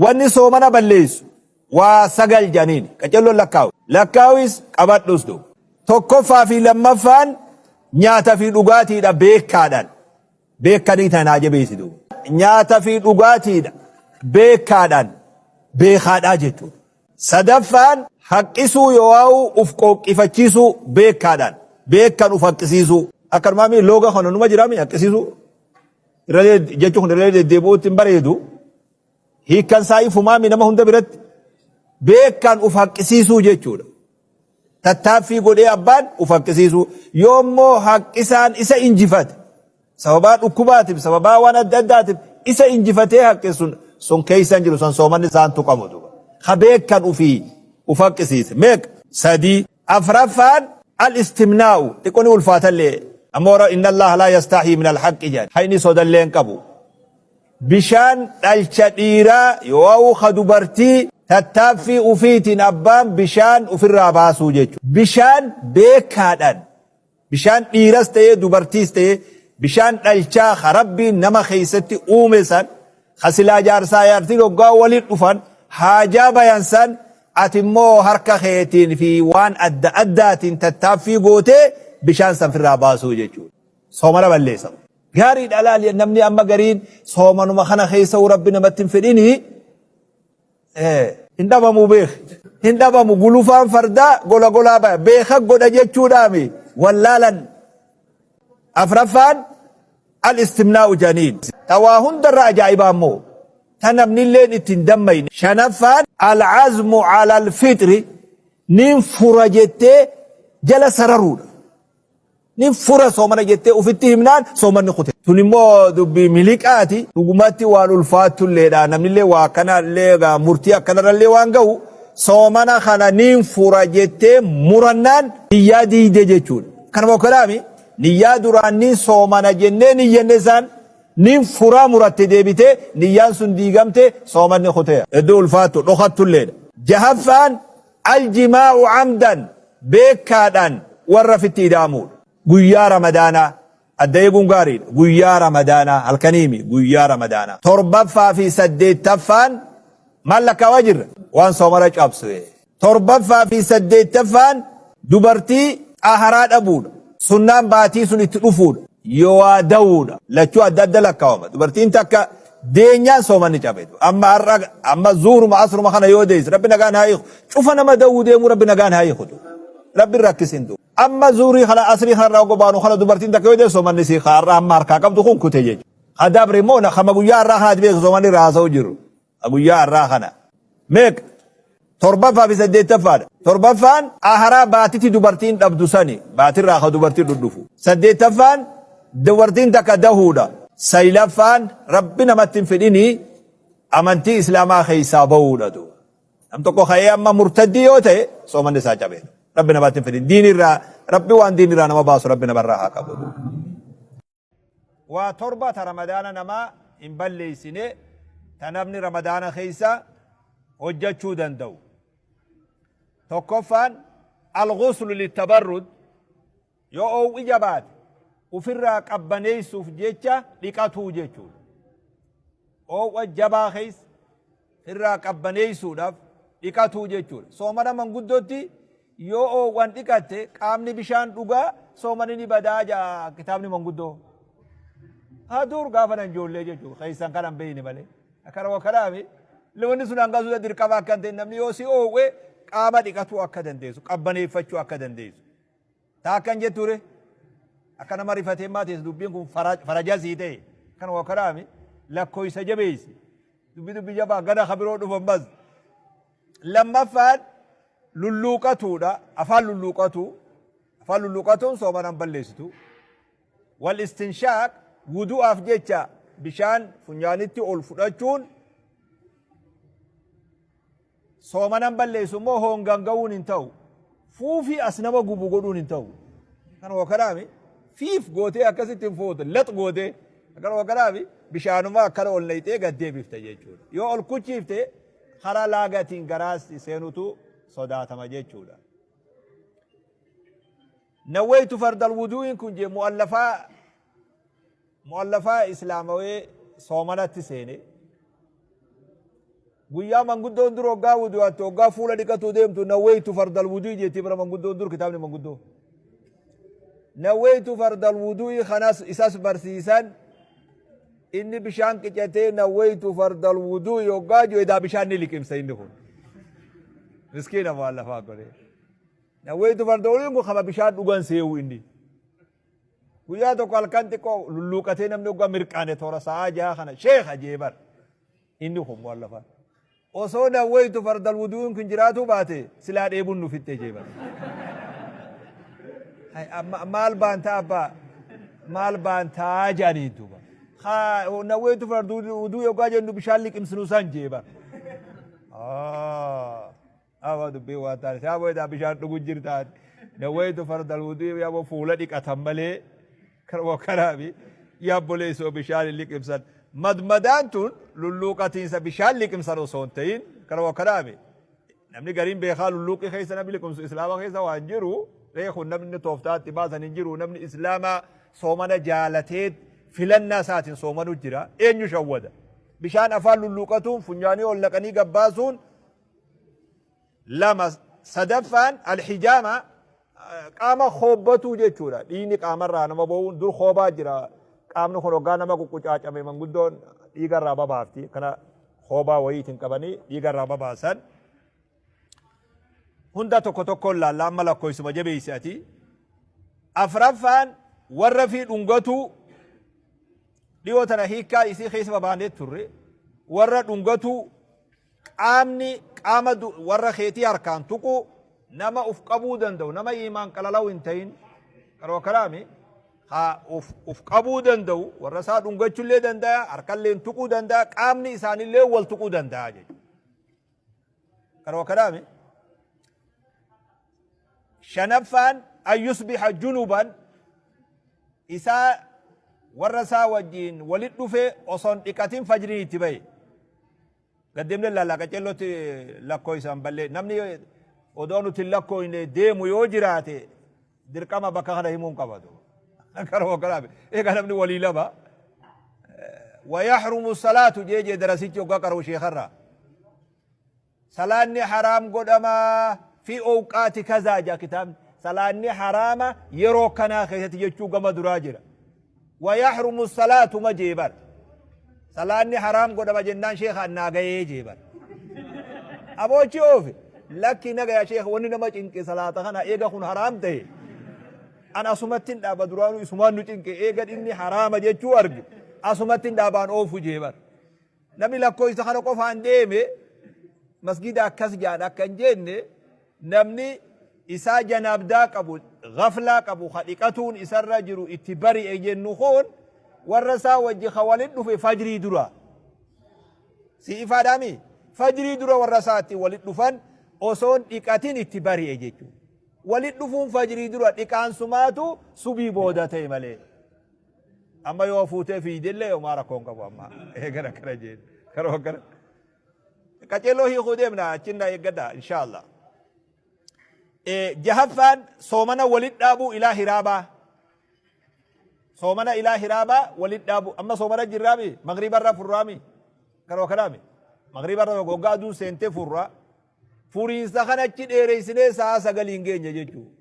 Wanni soomana balleessu waa 9 jedhaniini. Qacelloon lakkaawi. Lakkaawis qabadhus du. Tokkoffaa fi lammaffaan nyaata fi dhugaatiidha beekaadhaan. Beekanii tana naa jabeessi duuba. Nyaata fi dhugaatiidha beekaadhaan beekaadhaa jechuudha. Sadaffaan haqqisuu yoo'aa'uu uf qooqqifachiisuu beekaadhaan beekan uf haqqisiisuu. Akkanumaa mi looga kana numa jiraa mi haqqisiisuu. Irra jechuun kun irra deddeebi'uutti hin bareedu. Hiikkan isaa ifumaa mi nama hunda biratti beekan uf haqqisiisuu jechuudha. Tattaaffii godhee abbaan uf haqqisiisuu. Yoommoo haqqisaan isa injifate sababaa dhukkubaatiif sababaa waan adda addaatiif isa injifatee haqqe sun keessa hin jiru san soomanni isaan tuqamu duuba. Ka beekan ufii uf haqqisiise meeqa? Sadii. Afraffaan al-istimnaa'u xiqqoo ni ulfaatallee ammoo inna Allaha laa yastaahii min al-haqqi jedhan hayni sodallee hin qabu. Bishaan dhalcha dhiiraa yoo'u ka dubartii tattaaffii ufiitiin abbaan bishaan ufirraa baasuu jechuudha. Bishaan beekaadhaan bishaan dhiiras ta'ee dubartiis ta'ee bishaan dhalchaa ka Rabbiin nama keessatti uume san ka silaa jaarsaa jaartiin hoggaa waliin dhufan haajaa bayan san ati immoo harka keetiin fi waan adda addaatiin tattaaffii gootee bishaan san firraa baasuu jechuudha. Soomana balleessa. Gaariidha laali namni amma gariin soomanuma kana keessa Rabbi namatti hin fedhini hin dhabamu beek hin dhabamu gulufaan fardaa gola golaa baya beeka godha jechuudhaami wallaalan afraffaan al istimnaa'u janiin ta waa hundarra ajaa'ibaa immoo ta namnilleen itti hin dammayne shanaffaan al azmu ala al fixri nin fura jettee jala sararuudha. Nin fura soomana jettee ufitti himnaan soomanni kute. Tun immoo dubbii miliqaati. Dhugumatti waan ulfaattulleedha. Namnillee waa akkanallee egaa murtii akkanarrallee waan gahu soomana kana nin fura jettee murannaan niyyaa diigde jechuudha. Kanuma okkolaami niyyaa duraan nin soomana jennee niyyanne isaan nin furaa muratte deebitee niyyaan sun diigamte soomanni kuteera. Hedduu ulfaattu dhokattulleedha. Jahaffaan Al-jimaa'u amdan, beekkaadhaan warra fitti ida'amuudha. Guyyaa Ramadaanaa, adda eeguun gaariidha. Guyyaa Ramadaanaa, halkaniimi, guyyaa Ramadaanaa. Torbaffaa fi saddeettaffaan maal lakkaawaa jirra? Waan soomana cabsu. Torbaffaa fi saddeettaffaan dubartii xaharaa dhabuudha. Sunnaan baatii sun itti dhufuudha. Yowaa dawuudha. Lachuu adda adda lakkaawama. Dubartiin takka deenyaan soomanni cabe. Amma har'a amma zuuruma asruma kana yoo deesse rabbi nagaan haa hiiku. Cufa nama dawuu deemuu rabbi nagaan haa hiiku. Rabbi rakkisin du. Amma zuurii kana asrii kana irraa gobaanu kana dubartiin takka yoo deesse soomanni sii har'a amma harkaa qabdu kun kute jechuudha. Hadabre immoo kama guyyaa har'aa kanaati beeku soomanni irraa haasa'u jiru. Guyyaa har'aa kana. Meeqa? Torbaffaa fi saddeettaffaadha. Torbaffaan aharaa baatitti dubartiin dhabdu sani baatirraa ka dubartiin dhudhufu. Saddeettaffaan dubartiin takka dahuudha. Saylaffaan rabbi namatti hin fedhini amantii islaamaa keessaa bahuudha duuba. Nam tokko ka'ee amma murtaddii yoo ta'e soomanni isaa cabee. Rabbi namatti hin fedhin. Diinirraa rabbi waan diinirraa nama baasu rabbi namarraa haa qabu. Waa torba ta ramadaana namaa hin balleessine ta namni ramadaana keessa hojjachuu danda'u. Tokkoffaan al-ghuslu littabarrud yoo oowwi jabaate ufirraa qabbaneessuuf jecha dhiqatuu jechuudha. Oowwa jabaa keessa irraa qabbaneessuudhaaf dhiqatuu jechuudha. Soomana manguddootti yoo oowwan dhiqatte qaamni bishaan dhugaa soomani ni badaa ja'a kitaabni manguddoo. Haa dur gaafa nan ijoollee jechuudha. Keessan kana hin beekne malee. Akkana wakkanaami. Wanni sun hanga suuta dirqama akka hin ta'in namni yoo si oowwe qaama dhiqatuu akka dandeessu qabbaneeffachuu akka dandeessu. Taa akkan jettuure akka nama rifatee maatees dubbiin kun farajaa sii ta'e. Akkana wakkanaami lakkoofsa jabeessi. Dubbi dubbi jabaa gana ka biroo dhufu ammas. Lammaffaan lulluuqatuudha. Afaan lulluuqatu. Afaan lulluuqatuun soomana hin balleessitu. Wal istinshaaq wudu'aaf jecha bishaan funyaanitti ol fudhachuun Soomana hin balleessu immoo hoongaan ga'uun hin ta'u. Fuufii as nama gubu godhuun hin ta'u. Kana wakanaami fiif gootee akkasitti hin fuutu lax gootee akkana wakanaami bishaanuma akkana ol naqxee gad deebifta jechuudha. Yoo ol kuchiifte karaa laagatiin garaas seenutu sodaatama jechuudha. Nawwaytu fardal wuduu'iin kun jee mu'allafaa mu'allafaa islaamawee soomanatti seene. Guyyaa manguddoon dur hoggaa wudu'attu, hoggaa fuula dhiqatuu deemtu, nawweeytu fardal wudu'i jetti bara manguddoon dur kitaabni manguddoo. Nawweeytu fardal wudu'i kanas isas barsiisan. Inni bishaan qicatee nawweeytu fardal wudu'i hoggaa jiru edaa bishaan ni liqimsa inni kun. Miskiina waan lafaa godhee. Nawweeytu fardal wudu'iin kun kama bishaan dhugan see'u inni. Guyyaa tokko halkan xiqqoo lulluuqatee namni hoggaa mirqaane toora sa'aa 6 kana sheekha jee bar. Inni kun waan lafaa. Osoo nawweeytu fardal wudu'uun kun jiraatuu baate silaa dheebuun nu fixxe jee bar. Maal baantaa abbaa, maal baantaa jedhanii duuba. Nawweeytu fardal wuduu yoggaa jennu bishaan liqimsinu san jee bar. Awa dubbii waan taane saaboo edaa bishaan dhugu jirtaan. Nawweeytu fardal wuduu yaaboo fuula dhiqatan malee karoo kanaafi yaabboleessoo bishaan hin liqimsan. Madmadaan tun lulluuqatiinsa bishaan liqimsan osoo hin ta'in karoo kanaafi namni gariin beekaa lulluuqii keessa namni liqimsu islaama keessa waan jiru reekun namni tooftaatti baasan hin jiru. Namni islaamaa soomana jaalatee filannaa isaatiin soomanu jira. Eenyu shawwada? Bishaan afaan lulluuqatuun, funyaanii ol naqanii gabbaasuun lama. Sadaffaan alhijaama, qaama koobbatuu jechuudha. Dhiigni qaamarraa nama ba'uun dur koobaa jira. Qaamni kun hoggaa nama quqqucaacame manguddoon dhiigarraa babaafti. Kana koobaa wayiitiin qabanii dhiigarraa babaasan. Hunda tokko tokkoon laalla, amma lakkoofsuma jabeessi ati. Afraffaan warra fi dhungatuu, dhiyoo tana hiikkaa isii keessa babaanee turre. Warra dhungatuu, qaamni qaama warra keetii harkaan tuqu, nama uf qabuu danda'u, nama iimaan qalalawu hin ta'in, qaroo karaami haa uf qabuu danda'u, warra isaa dhungachullee danda'a, harkallee tuquu danda'a, qaamni isaanillee wal tuquu danda'a jechuudha. Qaroo karaami. Shanaffaan an yusbiha junuban, isaa warra isaa wajjiin walit dhufe osoo hin dhiqatin fajriin itti bahe. Gaddeemne laallaa qaceellootti lakkoo isaan ballee namni odoo nuti hin lakkooyne deemu yoo jiraate dirqama bakka kana himuun qabatu. Karoo kanaaf egaa namni walii lama. Wayahrumu salaatu jee darasichi hoggaa qara'u sheekarraa. Salaanni haraam godhamaa fi owqaati kazaa jaa kitaabni. Salaanni haraama yeroo kanaa keessatti jechuu gama duraa jira. Wayahrumu salaatu ma jee bar. Salaanni haraam godhama jennaan sheekha annaa gahee jee bar. Aboochi oofe lakki nagaya sheekha, wanni nama cinqe salaata kana eega kun haraam ta'e an asumatti hin dhaaba, duraanuu isumaan nu cinqe, eega inni haraama jechuu arge asumatti hin dhaabaan oofu jee bar. Namni lakkoofsa kana qofaan deeme masgida akkas jaan akka hin jenne, namni isaa janaabdaa qabu, gaflaa qabu, ka dhiqatuun isarra jiru itti bari'e jennu kun warra isaa wajji ka walin dhufe fajrii dura. Si ifaadhaami? Fajrii dura warra isaatti walit dhufan osoon dhiqatin itti bari'e jechuudha. Walit dhufuun fajrii dura, dhiqaan sumaatu subii booda ta'e malee. Amma yoo fuutee fiidellee homaa rakkoon qabu amma. Eegana kana jeen. Karoo kana. Qaceelloo hiikuu deemna, achin na eeggadha inshaallah. Jahaffaan soomana walit dhaabuu ilaa hiraabaa. Soomana ilaa hiraabaa walit dhaabuu. Amma soomana jirraami, magriibarra furraami. Karoo kanaami. Magriibarra goggaa aduun seentee furraa. Furiinsa kana achi dheereysinee sa'a 9n geenye jechuudha.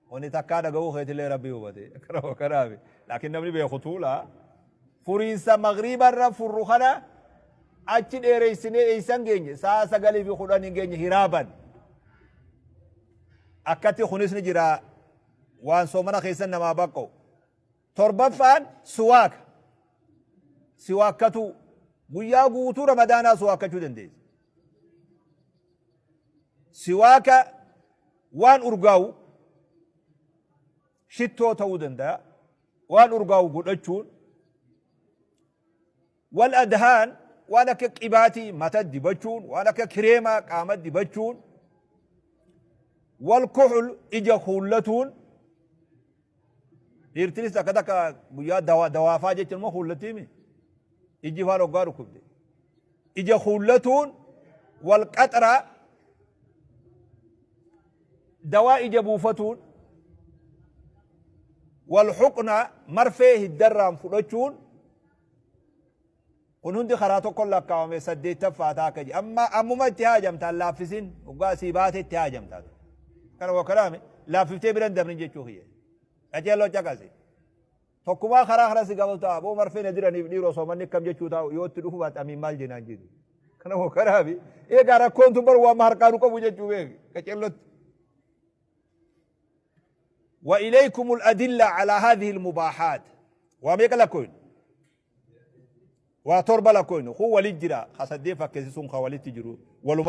Wani takkaa dhaga'uu keetillee rabbi hubate. Karoo kanaami. Laakiin namni beeku tuula. Furiinsa magriibarra furru kana achi dheereysinee eeysan geenye? Sa'a 9:10 hin geenye hiraaban. Akkatti kunis ni jira waan soomana keessan namaa baqqa'u. Torbaffaan suwaaka. Siwaakkatuu. Guyyaa guutuu ramadaanaa suwaakkachuu dandeessa. Siwaaka waan urgaa'u, shittoo ta'uu danda'a. Waan urgaa'u godhachuun, wal adhaan waan akka qibaatii mata dibachuun, waan akka kireemaa qaama dibachuun, wal kuxul ija kuullatuun, dhiirtinis takka takka guyyaa dawaafaa jechuun immoo kuullattiimi ijji faan hoggaa dhukkubde ija kuullatuun, wal qaxraa dawaa ija buufatuun, wal huqna marfee hiddarraan fudhachuun. Kun hundi karaa tokkon lakkaawame saddeettaffaa ta'a akka jedhe. Amma ammuma itti haajamtaan laaffisin hoggaa asii baate itti haajamtaa. Kana wakkalaame laaffiftee bira hin dabrin jechuu kiyya. Qaceelloo caqasi. Tokkumaa karaa kana si gaafatu ta'a. Boo marfee na diraniif dhiiroo soomanni akkam jechuu taa'u yoo itti dhufu baate amiin maal jenaan jedhu. Kana wakkalaame eegaa rakkoon tun bar waan harkaa nu qabu jechuu beeki. Qaceellotti. وإليكم الأدلة على هذه المباحات وميك لكوين وتربة لكوين هو ولي جرا خسدي فكسي سون خوالي تجرو ولو